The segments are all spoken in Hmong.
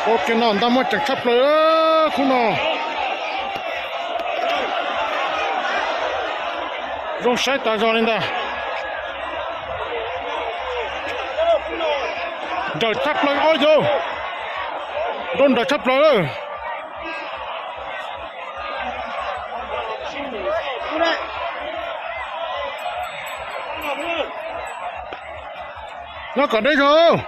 Ua ke no ntaj muaj ceem tshaj plaws khub no. Zoo saib tas zog li ntag. Nrawm tshaj plaws ob yaug. Nrau nrawm tshaj plaws. Nyob kom deb zog.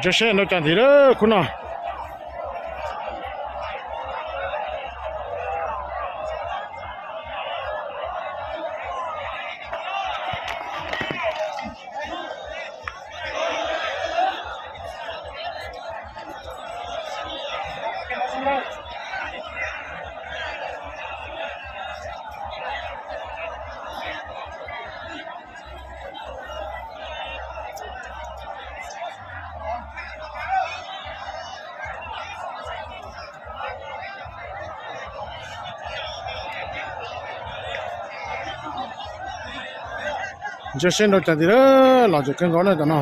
Ntsia seb nrau cas ntxiv lawm khub no. Ntsia seb nrau cas ntxiv lawm, los tseem kawg nkaus na tam no.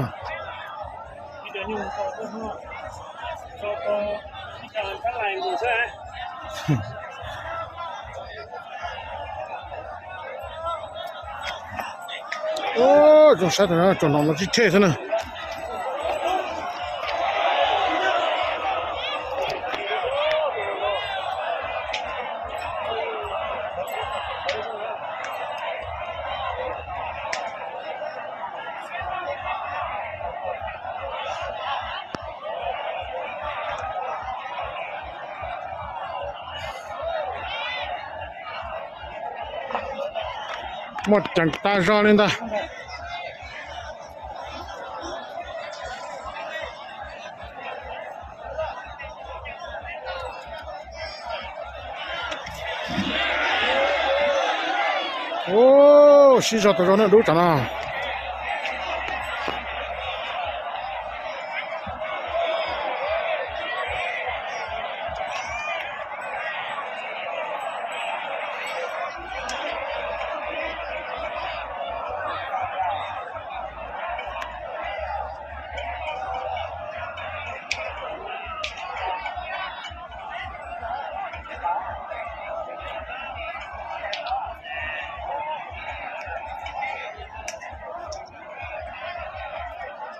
Zoo saib tag, tsom nom los tib rhe xwb na. Muaj ceem tas zog li ntag. Sib zog tas zog na dub tsam no.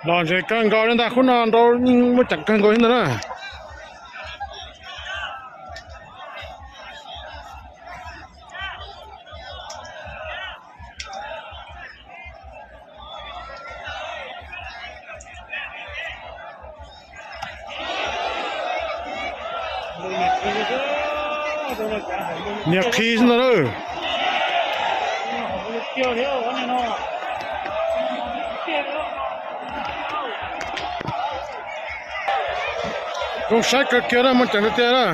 Los ntses kawg nkaus li ntag, khub no nrau yeej muaj ceem kawg nkaus li ntag na. Niam qhi xwb ntag lauj. Zoo saib kawg kiag na, muaj ceem tiag tiag na.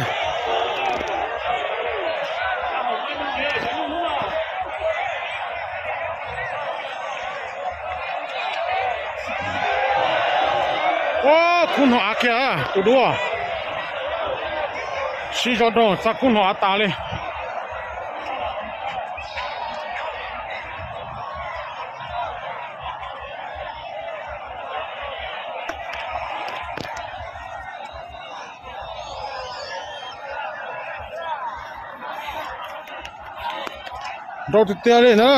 Ua khub no av kiag tus dub. Sib zog nrau xa khub no av tas li. Nrau tiag tiag li na.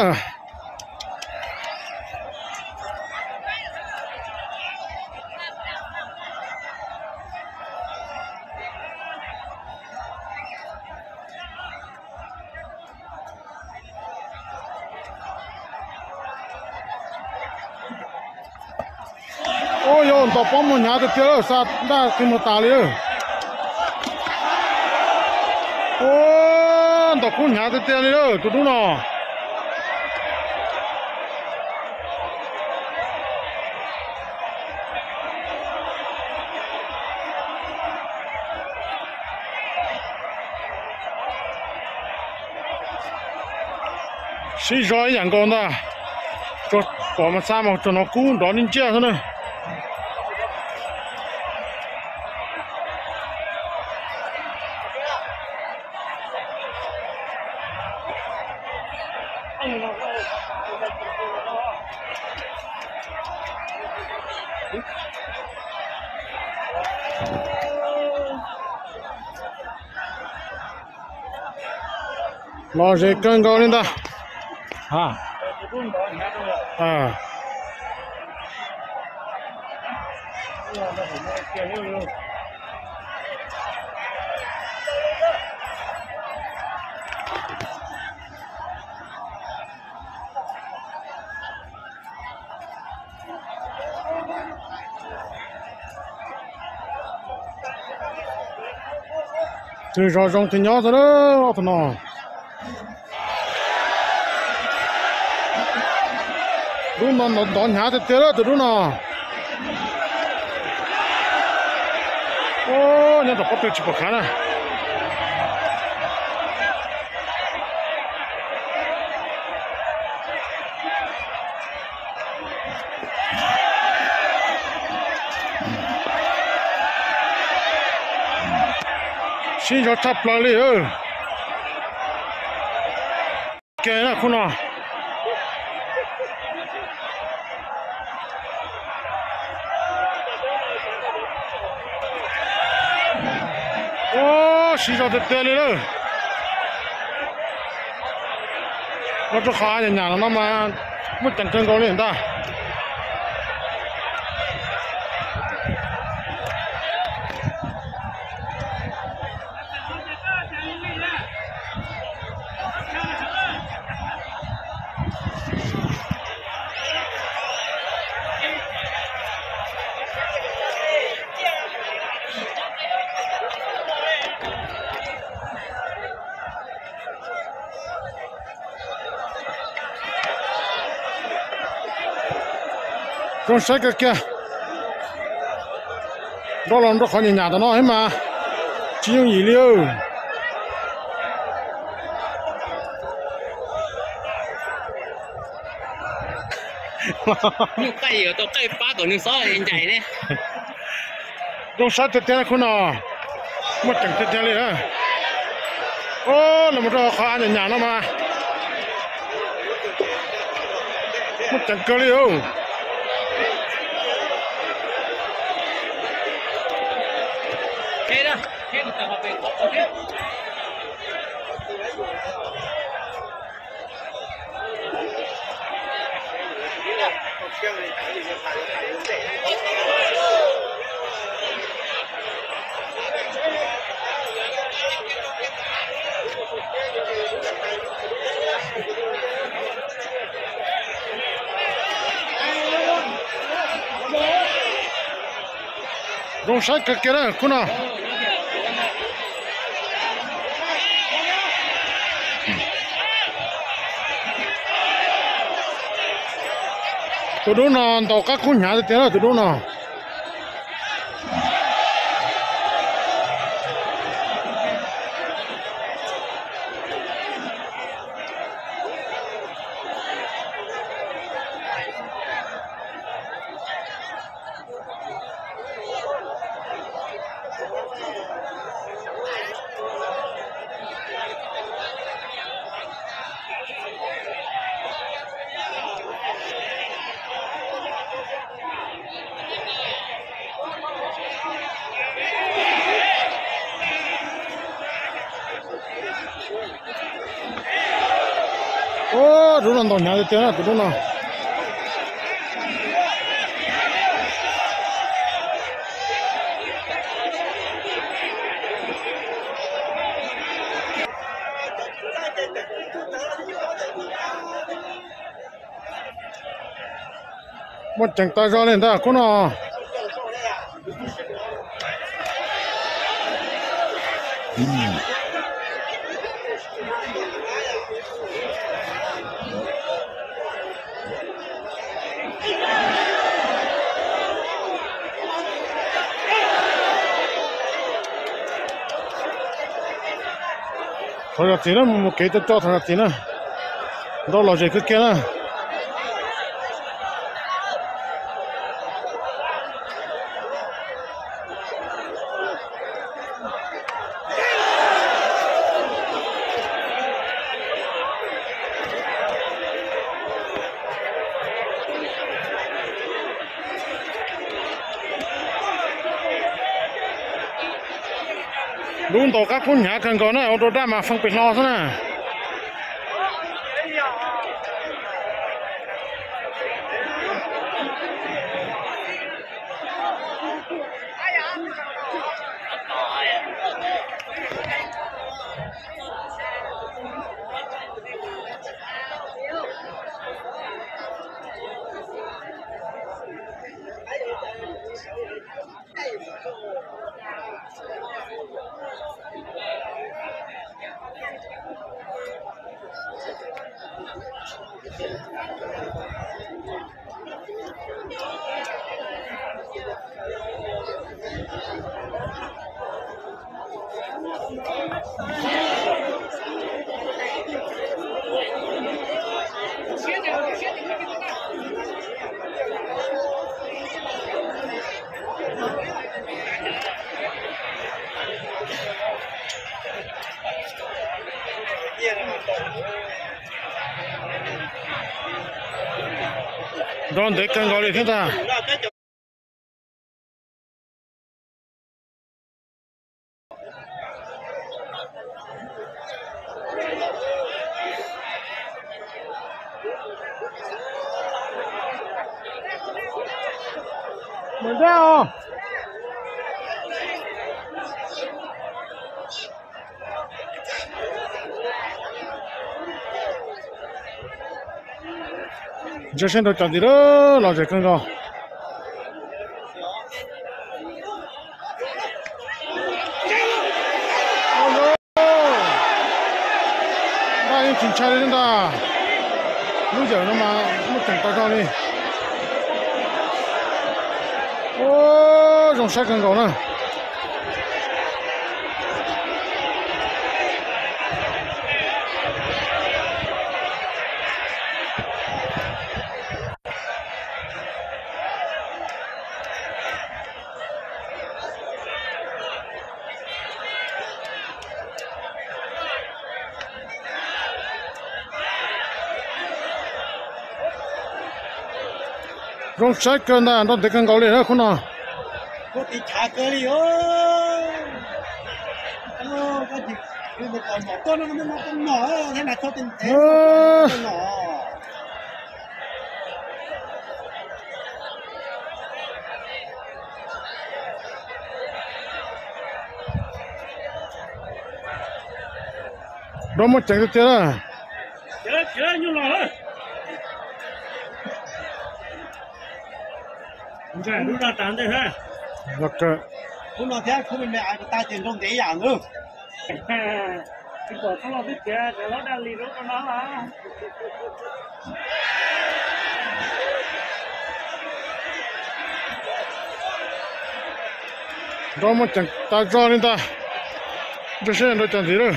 Ua yog ntaus pob muag hnyav tiag tiag lawm, xa ntaj qi muag tas li lawm. Ua, ntaus kub hnyav tiag tiag li lawm tus dub no. Sib zog ib yam nkaus ntag. Pom mas xa mas txog no kub nrov ntij nciaj xwb na. Lom zem kawg nkaus li ntag. Twg zog zoo twg nyob xwb ob tug no. Dub no ntov hnyav tiag tiag lawm tus dub no. Nyob rau pob tw tsis pom khav na. Sib zog tshaj plaws li. Ke na khub no. Sib zog tiag tiag li lawm. Nyob rau qhov nyam nyam no mas muaj ceem kawg nkaus li ntag. Zoo saib kawg kiag. Nrog los nrog qhov nyam nyam tom no thiab mas tsis yooj yim li. Nyuj qaij yuav tau qaij pab kom nws xob ncaim ne. Zoo saib tiag tiag khub no. Muaj ceem tiag tiag li. Los mus rau qhov nyam nyam no mas muaj ceem kawg li. Zoo saib kawg kiag na khub no. Tus dub no ntaus qab kub hnyav tiag tiag na tus dub no. Tus dub no ntaus hnyav tiag tiag na tus dub no. Muaj ceem tas zog li ntag khub no. Thov zam txim na, mus kev coj coj thov zam txim na. Nrau lom zem kawg kiag na. Lub ntaus qab kub hnyav kawg nkaus na, ua rau dab mas feej pes hlo xwb na. Nrau ntev kawg nkaus li thiab ntag. Ntsia seb nrau cas ntxiv lawm, lom zem kawg nkaus. Nraj yeej tsis ntshai li ntag. Lub yawm no mas muaj ceem tas zog li. Ua zoo saib kawg nkaus na. Zoo saib kawg ntag, nrau ntev kawg nkaus li na khub no. Nrau muaj ceem tiag tiag. Nrau muaj ceem tas zog li ntag. Ntsia seb nrau cas ntxiv lawm.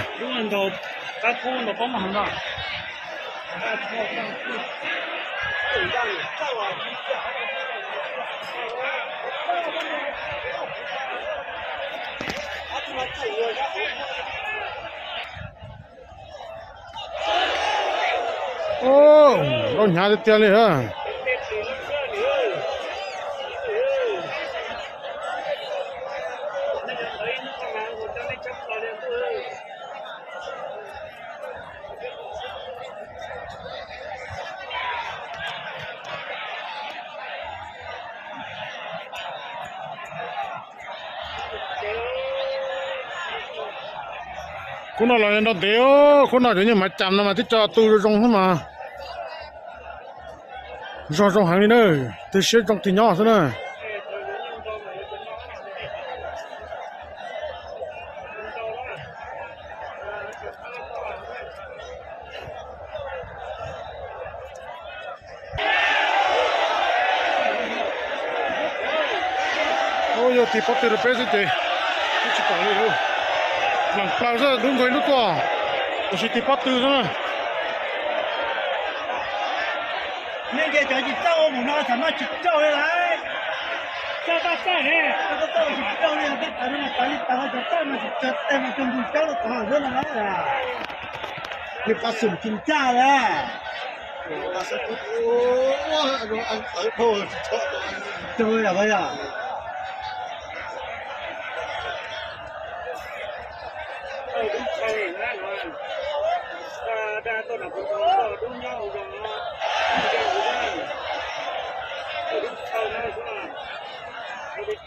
Nrau hnyav tiag tiag li. Khub no los nrau ntev, khub no cov nyuag mav cam no mas twb tso tu zoo zoo xwb mas. Zog zoo heev li na, tig siab zoo tig nyob xwb na. Yog tig pob tw rau peb xwb ces twb tsis pom li. Lees plaws xwb, lub nkag lub tuaj, tab sis tig pob tw xwb na. Ces cov tsis txawj ua mus no txawm noj tsis txaus li lawm. Txawj txawj ne, txawj tsis txaus li, tej tawv no mas tawv li tawv, cov txawj mas tsis txawj tej mas cog ntug cawb rau tod xwb no. Nws pab xum tsis ncaj li. Txawj yam yom.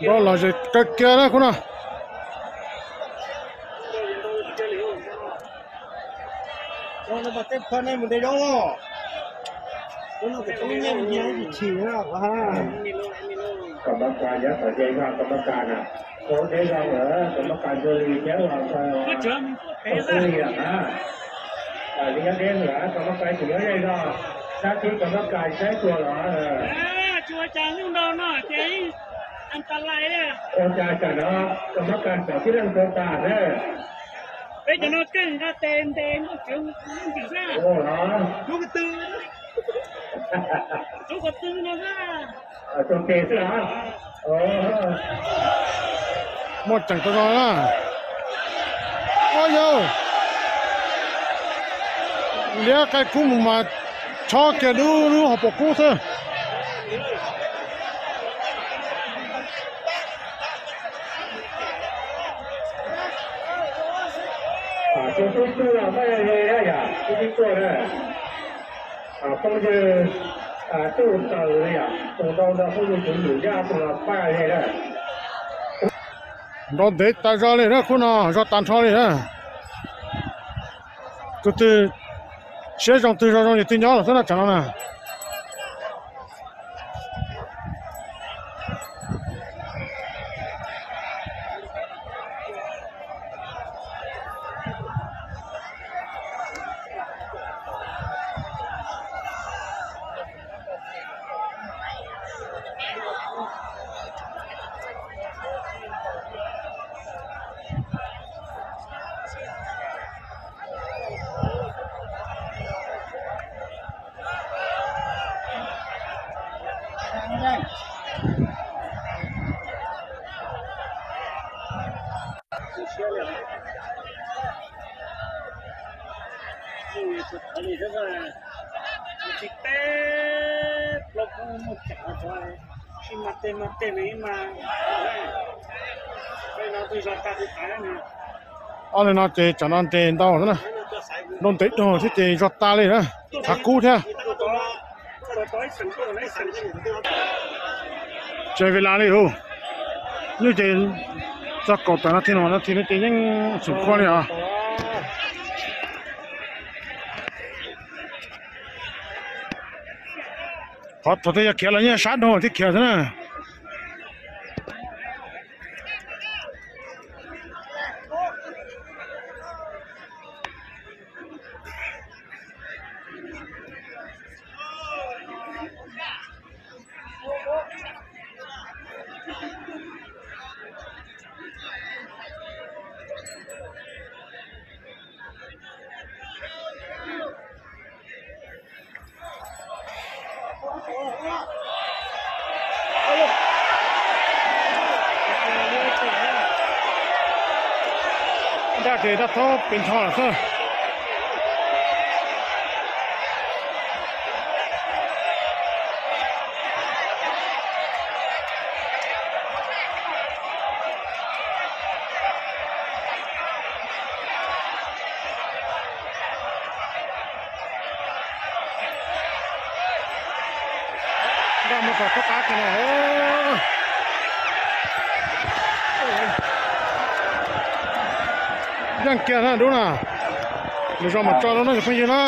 Nrov lom zem kawg kiag na khub no. Kom mab kas nyob tom ze zog kom mab kas na, ua deb zog lawm kom mab kas ntxuag li thiab los tau xwb li lawm na. Li nyob deb lawm kom mab kas tseem nyob ze zog, sab tib kom mab kas saib tuag los. Ua cas tsam no kom mab kas tsom tib leeg tuag tas na. Peb cov no keej nqa tes ntes muaj tsev ntws xwb. Ua los rub ko tw, rub ko tw no xwb. Tus tes xwb los. Muaj tseem tau zoo na. Ua yau, liab qaib kub mus mas chob kiag dub lub hauv paus kub xwb. Tus tub tub los pab ze na yom, tub tib tuaj na. Phooj ywg tub taws na yom, tus ntau ntau phooj ywg tus ywm zaj tus los pab ze na. Nrov ntev tas zog li na khub no, zog tas nrho li na. Tus twg siab zoo twg zog zoo ces twg nyob los xwb na tsam no na. Tsis teb plaub kub muaj cam, tsis mas tej mas tej nws mas no twb zog tag twb tas. Ob leeg no ces tsam no nres ntau na, nrov ntev dhau thiab ces zog tas li na, tshav kub thiab. Ces vim las li hus, nws ces txog kaum tawm no thiab no no thiab ces yeej xum khuab li os. Qhov thaum twg yog khiav los yeej sab dhau thiab khiav xwb na. Dab ces dab thaub pes nrho lawm xwb. Nraj muab tau tub qab kiag no. Yeej kiag na dub na. Lwm zaus mam tso rau no cov phooj ywg na.